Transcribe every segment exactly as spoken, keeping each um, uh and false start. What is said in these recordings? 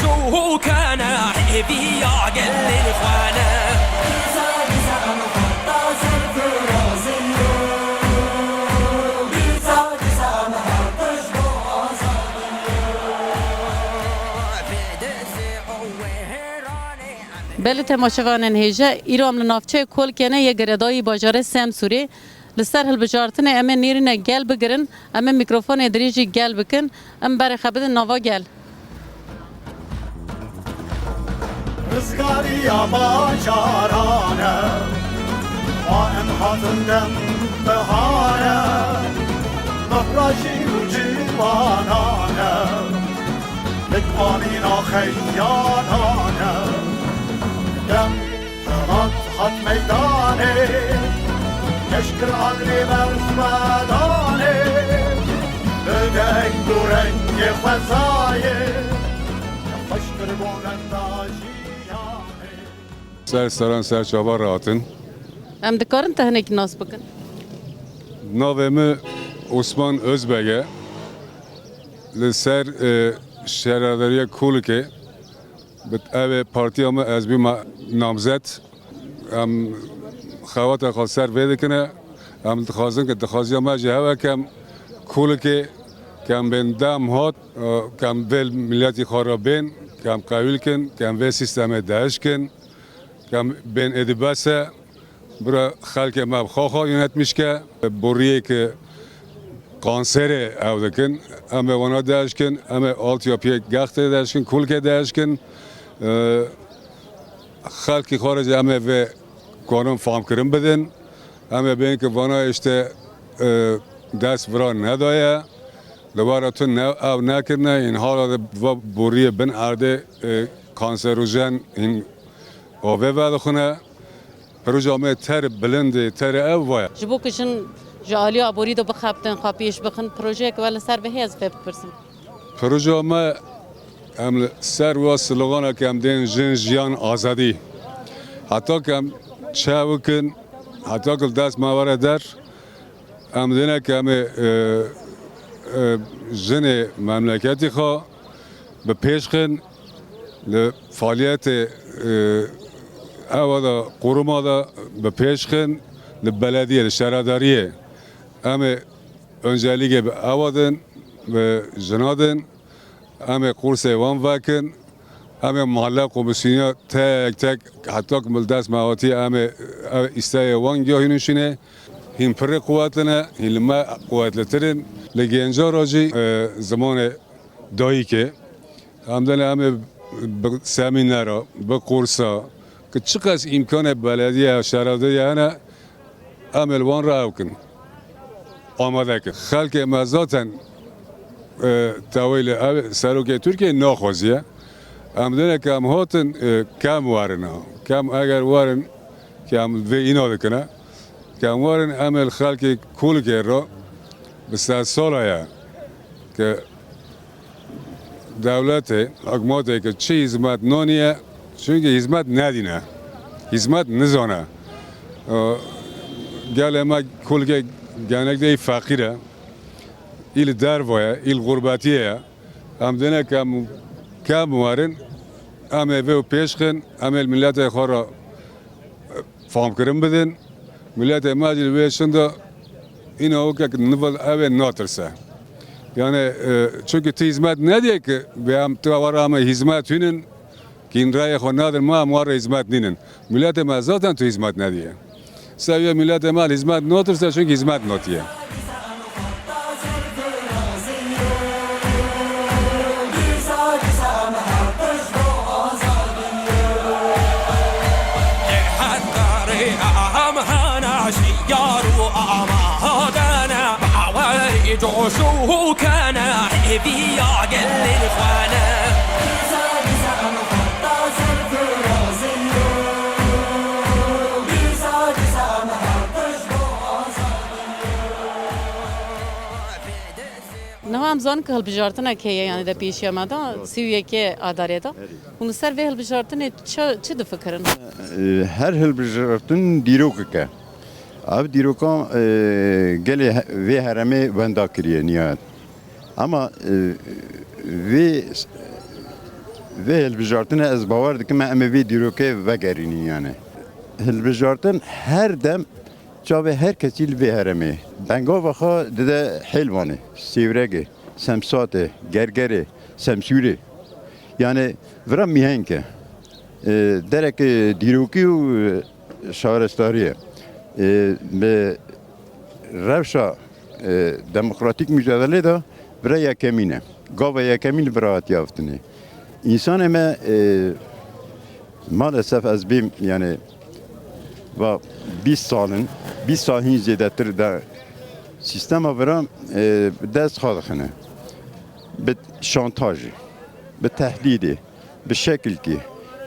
Şûkene hêviya gelên xwe ne. Belê temaşevanên hêje, îro em li navçeyê Kolkê ne yê girêdayî bajarê Semsûrê. Li ser hilbijartinê em ê nêrîne gel bigirin, em ê mîkrofonê dirêjî gel bikin, em berê xwe bidin nava gel. Rizgariya bacaran e, wa em hatin dem bihar e, bexra jî û ciwanan e, li kwanîna xeyalan e. Dem Hat, hat meydanê, eşkir akrê berxwedanê, bi deng û rengê xwezayê, xweş kir bona jiyanê. Ser seran ser çava rahatin. Em dikarin te hinekî nas bikin? Navê min Osman Özbeg e. Li ser, e, şaredariya Kolikê. Bi, ev ê partiya me, ez bûme namzet. Em xewata xwe ser vê dikine. Em dixwazin ke dixwaziya me jî hewe ke em Kolikê ke em bên dem hat, e, ke em vê miletî xwe re bên, ke em qewîl kin, ke em vê sîstemê dehişkin, ke em bên êdî bes e. Bira xelkê me bi xwe xwe yönetmiş ke, boriyê ke kanserê ew dikin, em ê wana dehişkin, em ê altyapiyê gextê dehişkin, kulkê dehişkin, e, xelkî xwe re jî em ê vê kanan famkirin bidin. Em ê bên ke vana işte, e, dest vira nedaye, li wara tu ne, ew nekirine, hîn hala de va boriyê bin erdê, e, kanserojen hîn avê vedixwine. Proja me ter bilind e, ter ev vaya. Ji bo ku jin ji alî aborî de bixebtin, xwe pêş bixin, projeyek we li ser vê heye ez vê bipirsim. Proja me, em li ser wa sloganek em dên jin, jiyan, azadî. Heta ku em çew bikin, heta ku li dest me were der, em dêne ku em ê, e, e, jinê memleketî xwe bi pêş xin, li faaliyetê, e, ewa de, quruma de bi pêş xin, li belediyê, li şaredariyê em ê öncelîgê bi ewa din, bi jina din, em ê qursê wan vekin, em ê mahalle komîsyoniya tek tek heta ku li dest me hatiye, em ê ev îsteyê wan giyahînin şînê, hîn pirê quwetli ne, hîn li me quwetlitir in. Li gênca re jî, e, zimanê dayikê. Em dene em ê bi semînera, bi kursa, ki çiqas îmkanê belediye, şaredarî hene, em ê li wan re ew kin. Amade kin. Xelkê me zaten, e, tawî li ev serokê Tirkiyê naxwaziye. Em dene ke em hatin, e, kem werin ha. Kem eger werin, ke em vê îna dikine. Ke em werin, em ê li xelkê Kulkê re bi ser sala ye ke dewletê, hikûmetê ke çi hizmet naniye, çunkî hizmet nedîne, hizmet nizane. Ee, gelê me Kulkê genek de î feqîr e, î li derve ye, î li xurbetiyê ye. Em dêne ke em kem werin, em ê vê û pêş xin, em ê li miletê xwe re famkirin bidin. Miletê me jî li wê şinda îna wekek niva ew ê natirse. Yani, e, çünkü tu hizmet nediye ki, vê em tu were em hizmet hînin, kîn reyê xwe nadin, ma em were hizmet nînin. Miletê me zaten tu hizmet nediye. Seviye miletê me hizmet natirse, çünkü hizmet natiye. Yar û amadane, bawerî coş û kene, hêviya gelên xwe ne. Niha em zanin ku hilbijartinek heye, yanî de pêşiya me de, sî û yekê Adarê de. Hûn li ser vê hilbijartinê çi, çi difikirin? Her hilbijartin dîrokek e. Ev dîrokan, e, gelê he-, vê herêmê wenda kiriye nihayet. Ama, e, vê s-, Vê hilbijartinê ez bawer dikim em ê vê dîrokê vegerînin yani. Hilbijartin her dem çavê her kesî li vê herêmê. Bengava xwe dide Hêlwanê, Sêwregê, Semsatê, Gergerê, Semsûrê. Yani vira mîhenk e. E, derek dîrokî û, e, şarestarî ye. E, bi rewşa, e, demokratîk mücadelê de vira yekemîn e. Gava yekemîn li vira hatiye avtinê. Însanê me, e, maalesef ez bêm, yani, va bîst sal in, bîst sal hîn zêdetir de sîstema vira, e, bi dest xwe dixine. Bi şantajê, bi tehdîdê, bi şekilkî.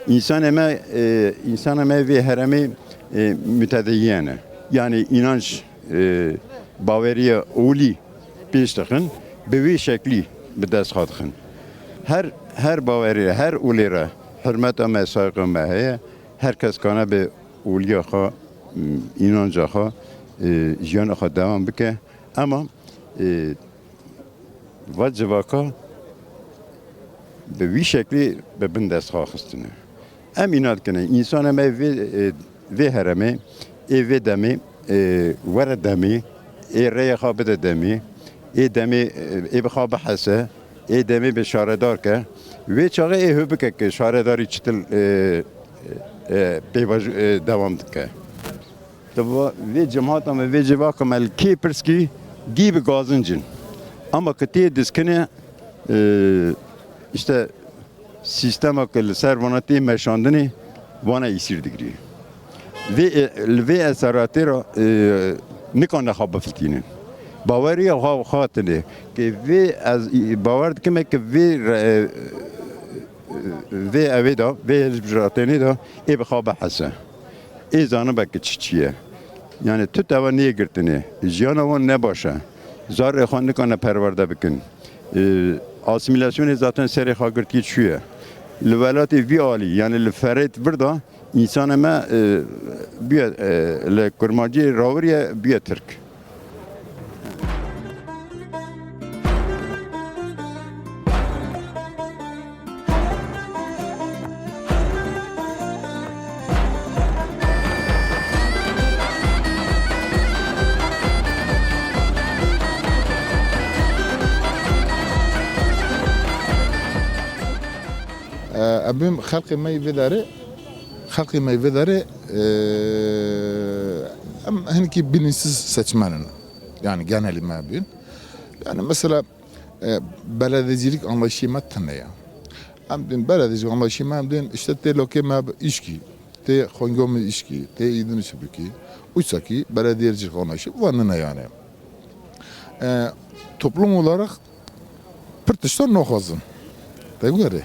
Însanê me, e, însanê me vê herêmê, e, mütedeyyin e. Yani înanc, e, baweriya olî pêş dixin, bi wê şeklî bi dest xwe dixin. Her, her bawerê, her olê re hurmeta me, saygı me heye. Her kes kane bi oliya xwe, m, înanca xwe, e, jiyana xwe devam bike. Ema, e, va civaka bi wî şeklî bi bin dest xwe xistine. Em îna dikine, însanê me vê, e, vê herêmê, ê vê demê, e, were demê, ê rêyê xwe bide demê, ê demê, e, ê bi xwe bihese, ê demê bi şaredar ke. Wê çaxê ê hû bike ke şaredarî çitil, e, e, pêvaj-, e, dewam dike. Di va-, vê cemata me, vê civaka me li kê pirs kî, gî bi gazinc in. Ama ki tê diskine, e, işte, sîstema ku li ser vana tê meşandinê, vana îsîr digirî. Vê, e, li vê eseratê re, e, nikane xwe bifiltînin. Baweriya xwe, xwe tine. Ke vê ez, e, bawer dikim ke vê re, e, vê evê de, vê hilbijartinê de ê bi xwe bihese. Ê zanibe ke çi çi ye. Yani tut ewa nêgirtinê. Jiyana wan ne baş e. Zarê xwe nikane perwerde bikin. E, asîmîlasyonê zaten serê xwe girtiye çûye. Li welatê vî alî, yani li ferêt vir de, însanê me, e, bûye, e, li kurmancî rawiriye bûye tirk. Em bîn xelkê me yê vê derê, xelkê me yê vê derê, e, em hinkî bilinçsiz seçmen in. Yani genelî me bîn. Yani mesela, e, belediyecilik anlayışı me tune ya. Em dîn belediyecilik anlayışı me, em dîn işte tê lokê me bi îşkî, tê xwengo me îşkî, tê îdin çi bikî. Oysa ki belediyecilik anlayışı van nine yani. E, toplum olarak pir tiştan naxwazin. Te were.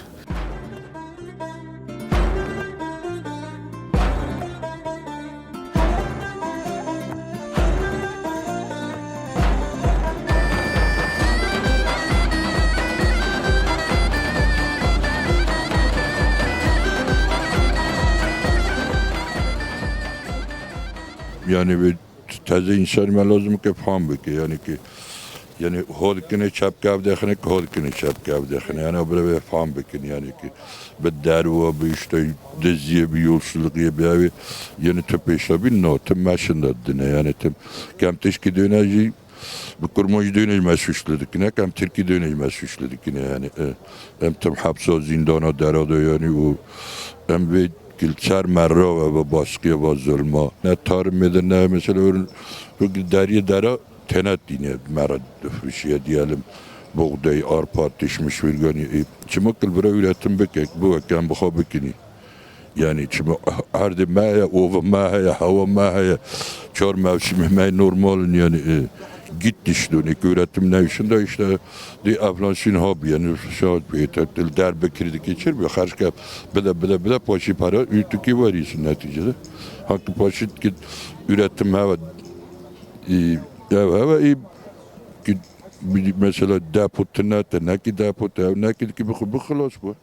Yani bir teze insan me lazım ki fam bike. Yani ki Yani hodkine çepke ev dexine ki hodkine çepke ev dexine. Yani bire ve fam bikin yani ki bi derwa, bi işte diziye, bi yolsuzluğu, bi evi yani tu pêşa bin no, tu meşin de dine yani tu kem tişki döneci bi kurmancî döneci me suçlu dikine, kem Tirkî döneci me suçlu dikine yani. E, em tim hepsa zindana derada yani o em ve Gil ser me re ve bi baskıya ve zulma. Ne tarım ede ne mesela ürün bu deriyê dera têne tîne me re difrişiye diyelim. Buğday, arpa, tişmiş virganî. E, çima kil bira üretim bikek, bu em bi xwe bikinî. Yani çima erdê me heye, ova me heye, hewa me heye. Çar mevsimê me normal in yani. E, git dişdonê ki üretim ne işinde işte. Di enflasyon ha bi, yani şahat bi, te dil der bikir dikir çir bi, xerç ke bide, bide, bide, paşî para, û tu ki werîsin neticede. Hakî paşî ki üretim heve, e, ev heve, e, ki bir mesela depo tine te, ne ki depo te, ne ki ki bi, bi xilas bu.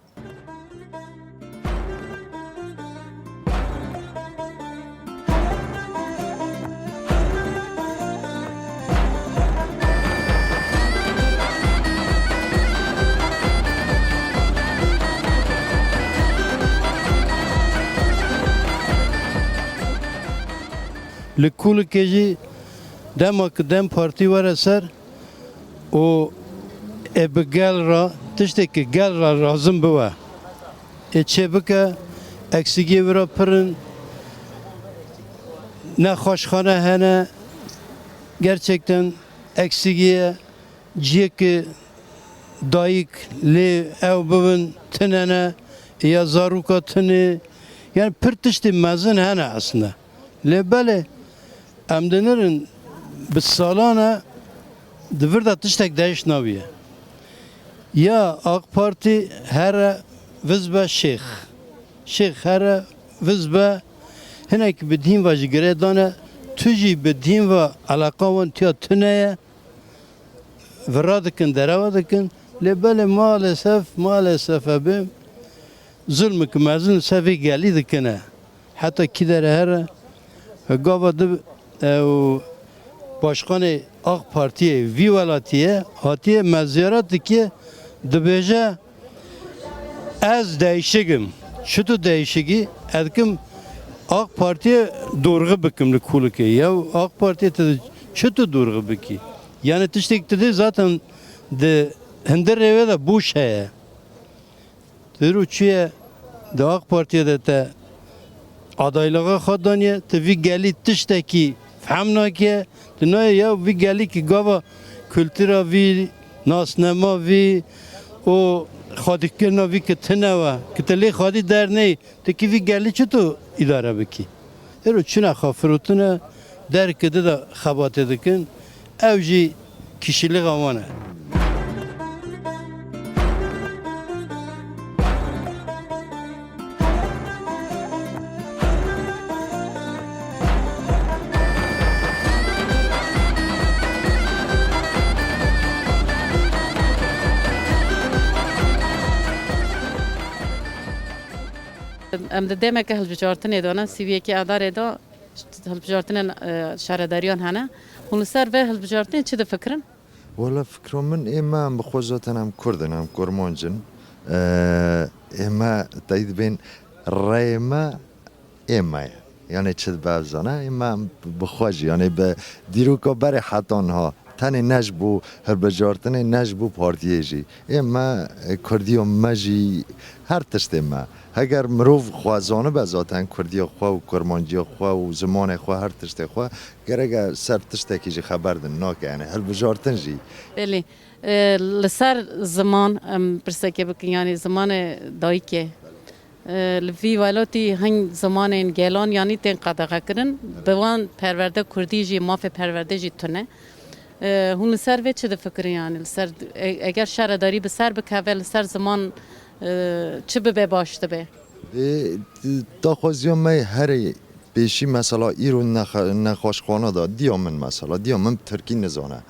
Li Kûlikê jî dema ku DEM Partî were ser û ê bi gel re tiştê ku gel re lazim biwe, ê çêbike, eksigiyê wira pir in, nexweşxane hene, gerçekten eksigî ye. Ciyê ku dayik lê ew bibin tune ne, ya zarûka tune, yani pir tiştê mezin hene aslında. Lê belê em dinirin bi salan e di vir de tiştek değiş nabiye. Ya AK Partî here viz be şêx. Şêx here viz be hinek bi dîn ve jî girê dane, tu jî bi dîn ve eleqa wan tiya tune ye. Vira dikin, derewa dikin. Lê belê maalesef, maalesef e bê zulmik mezin li ser vê gelî dikine. Heta kî dere here, gava di ew başkanê AK Partiyê vî welatiyê hatiye me ziyaret dikiye, dibêje, Ez değişik im. Çitu değişikî? Ez dikim AK Partiye dorxi bikim li Kûlikê. Ya AK Partiye tu çitu dorxi bikî? Yani tiştek tu dê zaten di hindir rêve de boş heye. Tu îro çûye di AK Partiye de te adaylığa xwe daniye, tu vî gelî tiştekî fehm nake, tu nayê ya vî gelî ki gava kultura vî, nasnema vî û xwedîkirina vî ki tune we, ki tu lê xwedî derneyî, tu ki vî gelî çi tu îdare bikî? Îro çune xwe firotine, derki di de xebatê dikin, ew jî kişîlixa wan e. Em di demeke hilbijartinê de ne, sî û yekê Adarê de hilbijartinên, e, şaredariyan hene. Hûn li ser vê hilbijartinê çi difikirin? Wala fikra min, ê me em bi xwe zaten em Kurd in, em Kurmanc in. Ê me teyî dibên rê me ê me ye. Yanê çi dibe ev zane, ê me em bi xwe jî, yanê bi dîroka berê heta niha tenê ne ji bo hilbijartinê, ne ji bo partiyê jî. Ê me, e, Kurdiya me jî her tiştê me. Heger mirov xwe zanibe zaten Kurdiya xwe û Kurmanciya xwe û zimanê xwe, her tiştê xwe, gerek e ser tiştekî jî xeber din nake, yani hilbijartin jî. Belê. E, li ser ziman em pirsekê bikin, yani zimanê dayikê. E, li vî welatî hin zimanên gelan yanî tên qedexekirin. Bi wan perwerde kurdî jî, mafê perwerde jî tune. E, hûn li ser vê çi difikirin yani? Li ser, e-, eger şaredarî bi ser bikeve, li ser ziman, e, çi bibe baş dibe? Ê, daxwaziya me herê pêşî mesela îro nexe-, nexweşxane de, diya min mesela, diya min tirkî nizane.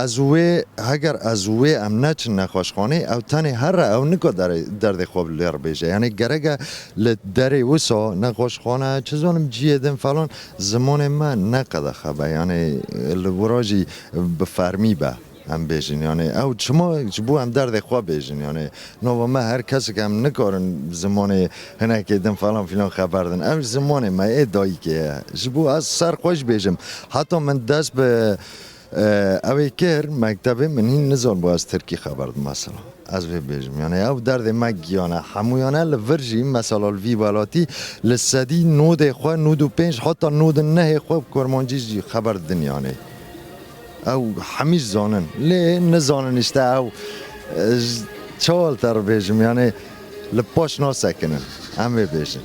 Ez wê, heger ez wê em neçin nexweşxanê, ew tenê here ew nika derê, derdê xwe lê re bêje. Yani gerek e li derê wisa nexweşxane, çi zanim ciyê din falan, zimanê me ne qedexe be. Yani li wira jî bi fermî be. Em bêjin, yani ew çima ji bo em derdê xwe bêjin, yani nava me her kesek em nikarin zimanê hinekê din falan filan xeber din. Ev zimanê me ê dayikê ye. Ji bo ez ser xwe jî bêjim. Heta min dest bi, e, ew ê kir, mektebê min hîn nizan bo ez tirkî xeber dim mesela. Ez vê bêjim, yani ew derdê me giyan e. Hemûyan e li vir jî mesela li vî welatî li sedî nodê xwe, nod û pênc heta nod û nehê xwe bi kurmancî jî xeber didin yani. Ew hemî zanin. Lê nizanin işte ew, e, j-, çawa li te re bêjim, yani li paş nasekinin. Em vê bêjin.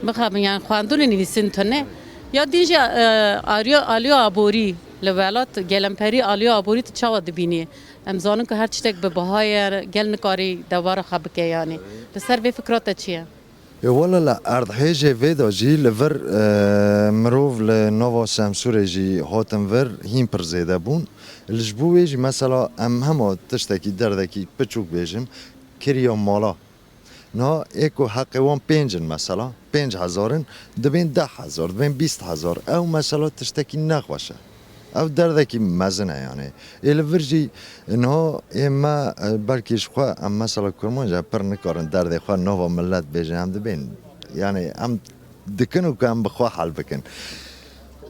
Bixabin, yani xwendin û nivîsin tune. Ya din jî, e, aliya, aliya aborî li welat, gelemperî aliya aborî tu çawa dibînî? Em zanin ku her tiştek bi biha ye, gel nikarî dewara xwe bike yani. Li ser vê fikra te çi ye? Ê wele li erdhêjê vê de jî li vir, e, mirov li nava Semsûrê jî hatin vir hîn pir zêde bûn. Li ji bo wê jî mesela em hema tiştekî derdekî piçûk bêjim, kiriya mala. Niha ê ku heqê wan pênc in mesela, pênc hezar in, dibên deh hezar, dibên bîst hezar. Ew mesela tiştekî nexweş e. Ev derdekî mezin e yani. Ê li vir jî niha ê me, e, belkî ji xwe em mesela kurmanc e pir nikarin derdê xwe nava millet bêjin, em dibên. Yani em dikin û ku em bi xwe hel bikin.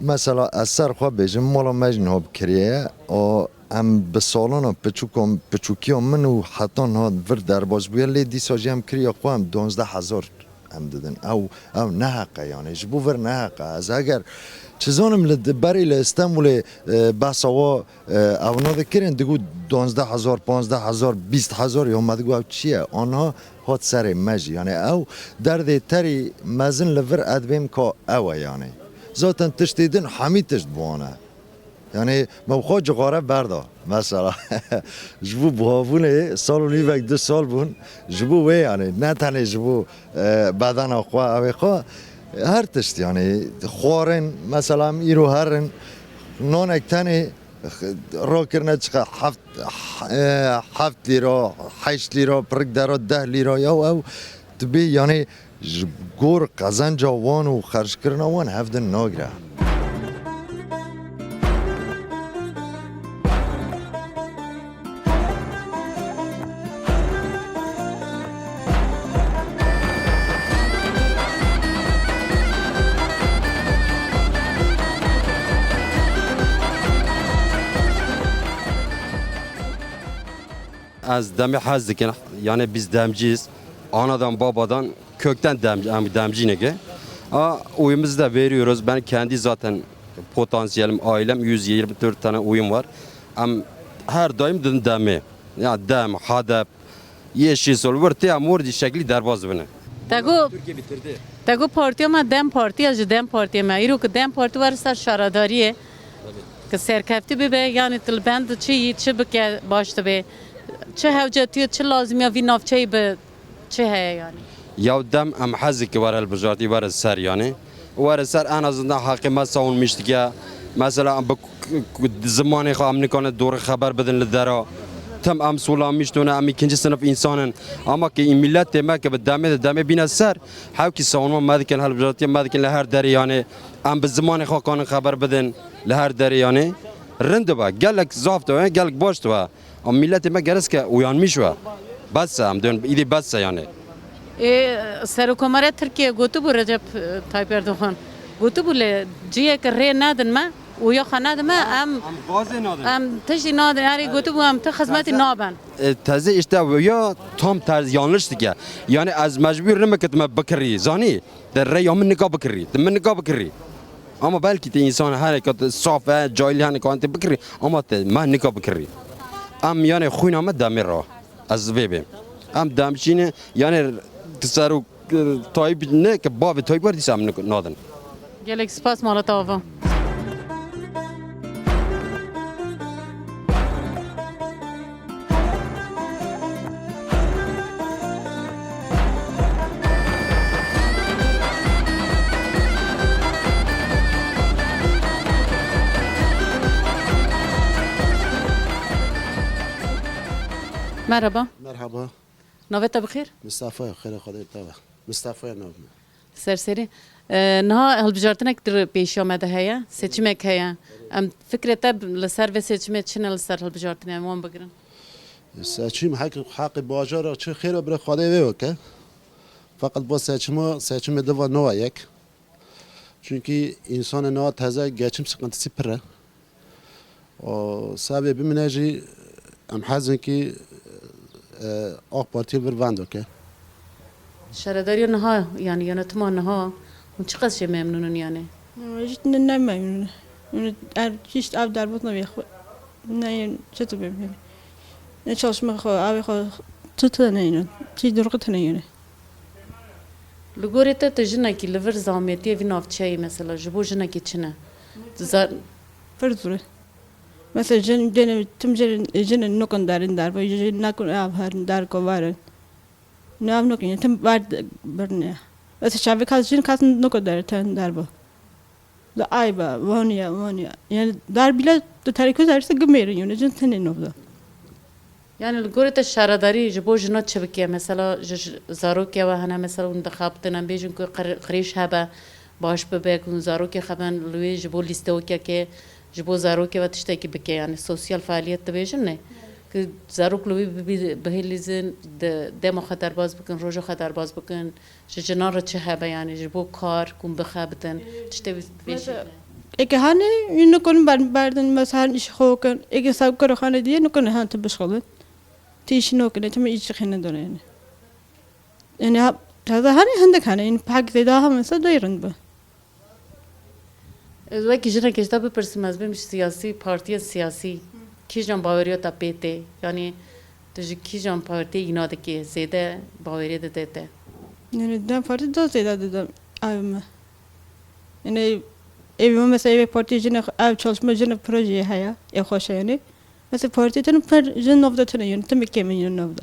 Mesela ez ser xwe bêjim, mala me jî niha bi kirê ye. O, em bi salana piçûkan, piçûkiya min û heta niha vir derbas bûye, lê dîsa jî em kiriya xwe em duwazdeh hezar em didin. Ew, ew ne heq e yani. Ji bo vir ne heq e. Ez eger çi zanim li di-, berê li Stenbolê, e, behsa wa, e, ew nadikirin, digot duwazdeh hezar, panzdeh hezar, bîst hezar, ya me digot ew çi ye? Anha hat serê me jî. Yani ew derdê terî mezin li vir edbêm ka ew e yani. Zaten tiştê din hemî tişt bi wan e. Yani me bi xwe cixare berda. Mesela ji bo buhabûnê sal û nîvek du sal bûn. Ji bo wê yani ne tenê ji bo, e, bedena xwe, evê xwe, her tişt yani xwarin, mesela em îro herin nanek tenê rakirine çiqa heft, e, heft lîra, heşt lîra, pirik dera deh lîra ya ew dibê yani ji gor qezenca wan û xerckirina wan hevdin nagire. Ez demê hez dikin, yani biz demciyiz. Anadan babadan kökten demci, em demciynek. A, oyumuzu da veriyoruz. Ben kendi zaten potansiyelim, ailem yüz yirmi dört tane oyum var. Em her daim dedim demê. Ya dem, hadep, yeşil sol, vır, tiya mor di şekli derbaz bine. Te got, Türkiye bitirdi. Te got partiya me DEM Partî ye, ji DEM Partiyê me. Îro ku DEM Partî were ser şaredariyê, ku serkeftî bibe, yani tu li bend çi yî, çi bike baş dibe. Çi hewce tu ye, çi lazim ya vî navçeyê bi çi heye yani? Ya dem em hezî ki were hilbijartî were ser yani. Were ser en azından heqê me savunmîş dike. Mesela em bi k-, k-, zimanê xwe em nikane doğru xeber bidin li dera. Tim em solanmîş tune, em ikinci sınıf insanin. Ama ki milletê me ki bi demê de demê bîne ser, hewkî savunma me dikin, hilbijartiya me dikin li her derê yani. Em bi zimanê xwe kanin xeber bidin li her derê yani. Rind be, gelek zaf de, gelek baş de. Ama milletê me gerek ke uyanmîş be. Bes e, em dön, îdî bes e yani. Ê, Serokomara Tirkiye gotibû Recep, e, Tayyip Erdogan. Gotibû lê cihê ke rê nedin me, û ya xwe nedin me, em, Em gazê nadin. Em tiştî nadin. Erê gotibû em tu xizmetî Taze- naben. E, teze işte ya tam terz yanlış dike. Yani ez mecbur nime ke tu me bikirî. Zanî? De rê ya min nika bikirî. De min nika bikirî. Ama belkî te însan hereka te saf e, cahil hene ka te bikirî, ama te me nika bikirî. Em yani xwîna me demê ra. Ez vê bêm. Em demçî ne, yani ti serok, e, Tayyip ne, ke bavê Tayyip wer dîsa em nik-, nadin. Gelek spas, mala te ava. Merhaba. Merhaba. Navê te bi xêr? Mistefa, xêra Xwedê te be. Mistefa ya nav me. Serserî. E, niha hilbijartinek di pêşiya me de heye, seçimek heye. Em fikrê te li ser vê seçimê çi ne li ser hilbijartinê em wan bigirin? Seçim hek, heqê bajara çi xêra bira Xwedê vê weke. Feqet bo seçima, seçimê diva nava yek. Çünkü insana niha teze geçim sıkıntısı pir e. O sebê bimine jî em hezin ki, e, AK Partî vir vendo ke. Şaredariya niha, yani yönetima niha, hûn çiqas jê memnûn in yani? Ji ne, ne memnûn. Yani er çişt ev derbot nabî xwe. Ne, çi tu bê. Ne çalışma xwe, ev xwe, tu tu ne yine. Çi durgu tu ne yine. Li gorî te, tu jinekî li vir zehmetiyê vî navçeyê, mesela, ji bo jinekî çi ne? Za- Pir zor e. Mesela, jin, jin, tim jin, jin nokon derin derbo, jin nakon ev herin der kovarin. Ne ev nokon, tim ver birne. Mesela, çavê kas jin kas nokon der ten derbo. Li ayba, vaniya, vaniya. Yani dar bile tu terî ku zerse gimêrin, yani jin tenê nobda. Yani li gorî te şaredarî ji bo jina çi bike? Mesela ji, ji zarokê we hene, mesela hûn dixabitin, em bêjin ku qir-, qirêj hebe, baş bibe, ku hûn zarokê xeben li wê ji bo lîstewekekê, ji bo zarokê we tiştekî bike, yani sosyal faaliyet dibêjin ne? Ku zarok li wê bibî-, bihêlîzin, de-, dema xwe derbas bikin, roja xwe derbas bikin, ji jinan re çi hebe, yani ji bo kar, ku hûn bixebitin, tiştê wî dibêjin ne? Mesela, Eke hane, yine konum ber-, berdin, mesela, hani iş hoken. Eke sab karo hane diye, ne konum han te bişxalin. Te işi nokene, te mi iş xene done yani. Yani ha, taze hani hindek hane, yani pak zeda ha mesela doy rind bu. Ez wekî jinekê ji te bipirsim, ez bim ji siyasî, partiyên siyasî, kîjan baweriya te pê tê? Yanî tu ji kîjan partiyê îna dikê, zêde baweriyê dide te? Yani dem parti da zeda dedim evime. Yani evime mesela ev parti jinek, ev çalışma jinek projeye haya, e hoş yani. Mesela parti tene per jin navda tene yani, teme kemin yani navda.